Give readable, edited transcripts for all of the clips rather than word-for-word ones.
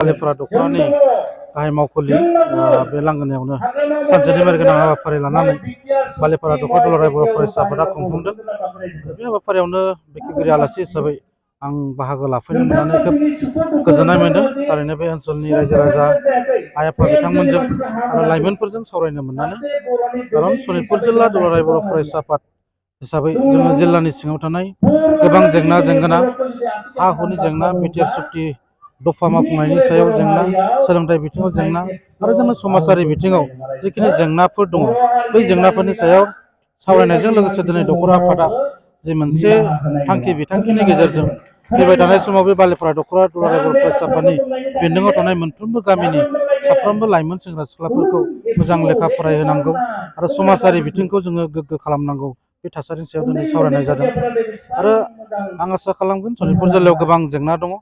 बालिपारा दख'रानि गाहाय मावखुलि बे लांगोनायावनो सानसेनि मेरगोनां हाबाफारि लानानै बालिपारा दख'रा दुलाराय बर' फरायसा आफादा खुंफुंदों। बे हाबाफारियावनो बेखेवगिरि आलासि हिसाबै आं बाहागो लाफैनो मोननानै खोब गोजोननाय मोनदों। थारैनो बे ओनसोलनि रायजो राजा आइ आफा बिथांमोनजों आरो लाइमोनफोरजों सावरायनो मोननानै, खारन सनितपुर जिल्ला दुलाराय बर' फरायसा आफाद हिसाबै जोङो जिल्लानि सिङाव थानाय गोबां जेंना जेंगोना, हा हुनि जेंना, बिटिआर सुक्ति दफा मावफुंनायनि सायाव जेंना, सोलोंथाइ बिथिङाव जेंना आरो जोङो समाजारि बिथिङाव जिखिनि जेंनाफोर दङ, बै जेंनाफोरनि सायाव सावरायनायजों लोगोसे दिनै दख'रा आफादा जि मोनसे थांखि बिथांखिनि गेजेरजों फैबाय थानाय समाव बे बालिपारा दख'रा दुलाराय बर' फरायसा आफादनि बेन्दोङाव थानाय मोनफ्रोमबो गामिनि साफ्रोमबो लाइमोन सेंग्रा सिख्लाफोरखौ मोजां लेखा फरायहोनांगौ आरो समाजारि बिथिंखौ जोङो गोग्गो खालामनांगौ, बे थासारिनि सायाव दिनै सावरायनाय जादों। आरो आं आसा खालामगोन सनितपुर जिल्लायाव गोबां जेंना दङ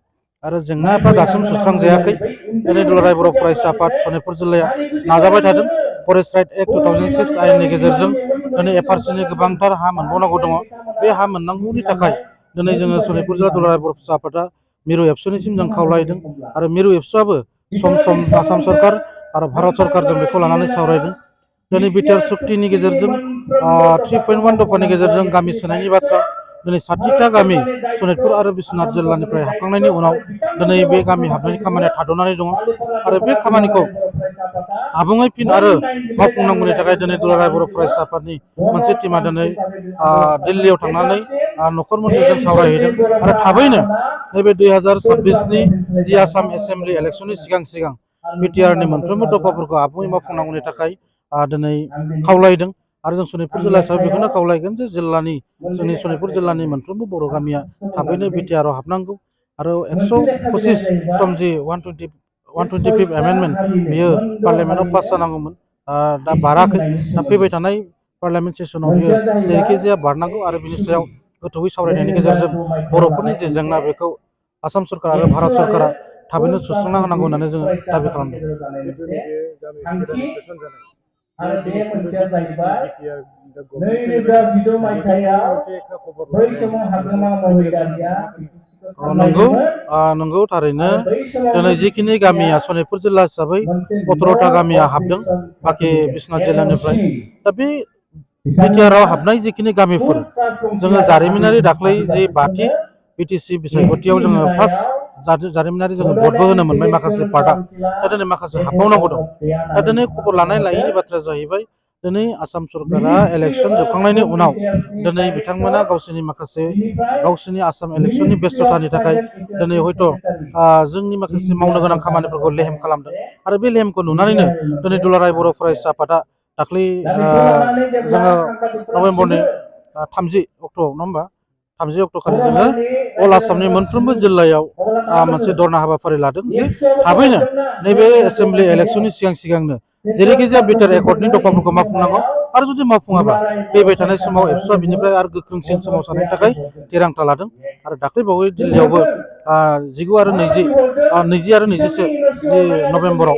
आरो जेंनाफ्रा दासिम सुस्रांजायाखै। दिनै दुलाराय बर' फरायसा आफाद सनितपुर जिल्लाया नाजाबाय थादों। फरेस्ट राइट एक्ट 2006 आयेननि गेजेरजों दिनै एफआरसिनि गोबांथार हा मोनबावनांगौ दङ। बे हा मोननांगौनि थाखाय दिनै जोङो सनितपुर जिल्ला दुलाराय बर' फरायसा आफादा मिरु एबसुनिसिम जों खावलायदों आरो मिरु एबसुआबो सम सम आसाम सरकार आरो भारत सरकारजों बेखौ लानानै सावरायदों। दिनै बिटिआर सुक्तिनि गेजेरजों 3.1 दफानि गेजेरजों गामि सोनायनि बाथ्रा, दिनै 60टा गामि सनितपुर आरो बिश्वनाथ जिल्लानिफ्राय हाबखांनायनि उनाव दिनै बे गामि हाबनायनि खामानिया थाद'नानै दङ आरो बे खामानिखौ आबुङै फिन आरो मावफुंनांगौनि थाखाय दिनै दुलाराय बर' फरायसा आफादनि मोनसे टिमा दिनै दिल्लीयाव थांनानै नखर मन्थ्रिजों सावरायहैदों आरो थाबैनो नैबे 2026नि जि आसाम एसेम्बलि इलेक्सननि सिगां सिगां बिटिआरनि मोनफ्रोमबो दफाफोरखौ आबुङै मावफुंनांगौनि थाखाय दिनै खावलायदों। आरो जों सनितपुर जिल्ला हिसाबै बेखौनो खावलायगोन जे जोंनि सनितपुर जिल्लानि मोनफ्रोमबो बर' गामिया थाबैनो बिटिआरआव हाबनांगौ आरो 125 जि 125 एमेन्डमेन्ट बियो पार्लियामेन्टआव पास जानांगौमोन, दा बाराखै। दा फैबाय थानाय पार्लियामेन्ट सेसनाव बियो जेरैखिजाया बारनांगौ आरो बिनि सायाव गोथौयै सावरायनायनि गेजेरजों बर'फोरनि जे जेंना बेखौ आसाम सरकार आरो भारत सरकारा थाबैनो सुस्रांना होनांगौ होननानै जोङो दाबि खालामदों। आरो बे मोनसेया जाहैबाय 2012 मायथाइयाव बै समाव हाग्रामा महिलारिया नंगौ थारैनो दिनै जिखिनि गामिया सनितपुर जिल्ला हिसाबै 17टा गामिया हाबदों बाखि बिश्वनाथ जिल्लानिफ्राय। दा बे बिटिआरआव हाबनाय जिखिनि गामिफोर, जोङो जारिमिनारि दाख्लै जि 5थि बिटिसि बिसायख'थियाव जोङो फार्स्ट जारिमिनारि जोङो भटबो होनो मोनबाय माखासे पार्टआ। दा दिनै माखासे हाबबावनांगौ दं। दा दिनै खबर लानाय लायैनि बाथ्राया जाहैबाय, दिनै आसाम सरकारा इलेक्सन जोबखांनायनि उनाव दिनै बिथांमोना गावसोरनि आसाम इलेक्सननि बेस्थ'थानि थाखाय दिनै हयथ' जोंनि माखासे मावनो गोनां खामानिफोरखौ लेहेम खालामदों आरो बे लेहेमखौ नुनानैनो दिनै दुलाराय बर' फरायसा आफादा दाख्लै जोङो नभेम्बरनि 30 अक्ट' नङा होमबा, 30 अक्ट'खालि जोङो अल आसामनि मोनफ्रोमबो जिल्लायाव मोनसे धरना हाबाफारि लादों जे थाबैनो नैबे एसेम्बलि इलेक्सननि सिगांनो जेरैखिजाया बिटिआर एकर्डनि दफाफोरखौ मावफुंनांगौ आरो जुदि मावफुङाबा फैबाय थानाय समाव एबसुआ बिनिफ्राय आरो गोख्रोंसिन सोमावसारनायनि थाखाय थिरांथा लादों। आरो दाख्लैबावै दिल्लीयावबो 19 आरो 20 आरो 21 जि नभेम्बराव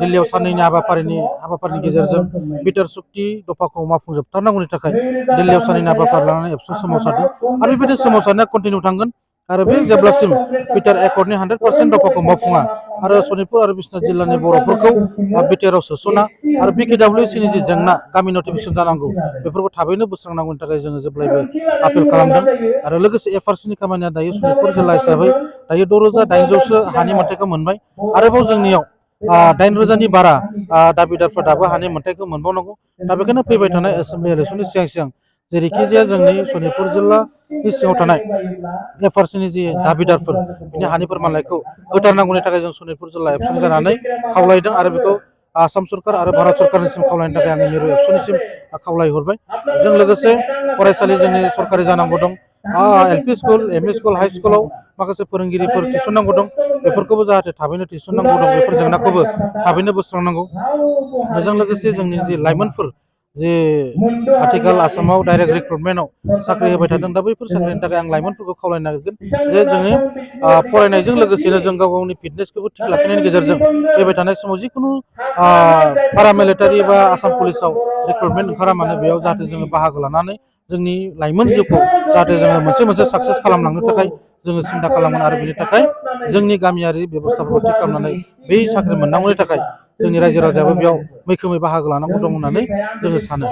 दिल्लीयाव साननैनि हाबाफारिनि गेजेरजों बिटिआर सुक्ति दफाखौ मावफुंजोबथारनांगौनि थाखाय दिल्लीयाव साननैनि हाबाफारि लानानै एबसु सोमावसारदों आरो बेबायदि सोमावसारनाया कन्टिनिउ थांगोन। आरो बे जेब्लासिम बिटिआर एकर्डनि 100% दफाखौ मावफुङा आरो सनितपुर आरो बिश्वनाथ जिल्लानि बर'फोरखौ बिटिआरआव सोसना आरो बिकेडब्लिउसिनि जि जेंना गामि नटिफिकेसन जानांगौ बेफोरखौ थाबैनो बोस्रांनांगौनि थाखाय जोङो जेब्लायबो आपिल खालामदों। आरो लोगोसे एफआरसिनि खामानिया दायो सनितपुर जिल्ला हिसाबै दायो 6,800सो हानि मोनथायखौ मोनबाय। आरोबाव जोंनियाव 8,000नि बारा दाबिदारफोर दाबो हानि मोनथायखौ मोनबावनांगौ। दा बेखायनो फैबाय थानाय एसेम्बलि इलेक्सननि सिगां जेरैखिजाया जोंनि सनितपुर जिल्लानि सिङाव थानाय एफआरसिनि जि दाबिदारफोर बिनि हानि फोरमानलाइखौ होथारनांगौनि थाखाय जों सनितपुर जिल्ला एबसुनि जानानै खावलायदों आरो बेखौ आसाम सरकार आरो भारत सरकारनिसिम खावलायनो थाखाय आङो मिरु एबसुनिसिम खावलायहरबाय। बेजों लोगोसे फरायसालि जोंनि सरकारि जानांगौ दं, LP school, ME school, high स्कुलाव माखासे फोरोंगिरिफोर थिसननांगौ दं, बेफोरखौबो जाहाथे थाबैनो थिसननांगौ दं, बेफोर जेंनाखौबो थाबैनो बोस्रांनांगौ। बेजों लोगोसे जोंनि जि लाइमोनफोर जे आथिखाल आसामाव डाइरेक्ट रिक्रुटमेन्टआव साख्रि होबाय थादों, दा बैफोर साख्रिनि थाखाय आं लाइमोनफोरखौ खावलायनो नागिरगोन जे जोंनि फरायनायजों लोगोसेनो जों गाव गावनि फिटनेसखौबो थिग लाखिनायनि गेजेरजों फैबाय थानाय समाव जिखुनु पारामिलिटारि बा आसाम पुलिसाव रिक्रुटमेन्ट ओंखारा मानो बेयाव जाहाथे जोङो बाहागो लानानै जोंनि लाइमोन जिउखौ जाहाथे जोङो मोनसे साक्सेस खालामलांनो थाखाय जोङो सिन्था खालामगोन आरो बेनि थाखाय जोंनि गामियारि बेब'स्थाफोरखौ थिग खालामनानै बै साख्रि मोननांगौनि थाखाय जोंनि रायजो राजायाबो बेयाव मैखोमै बाहागो लानांगौ दं होननानै जोङो सानो।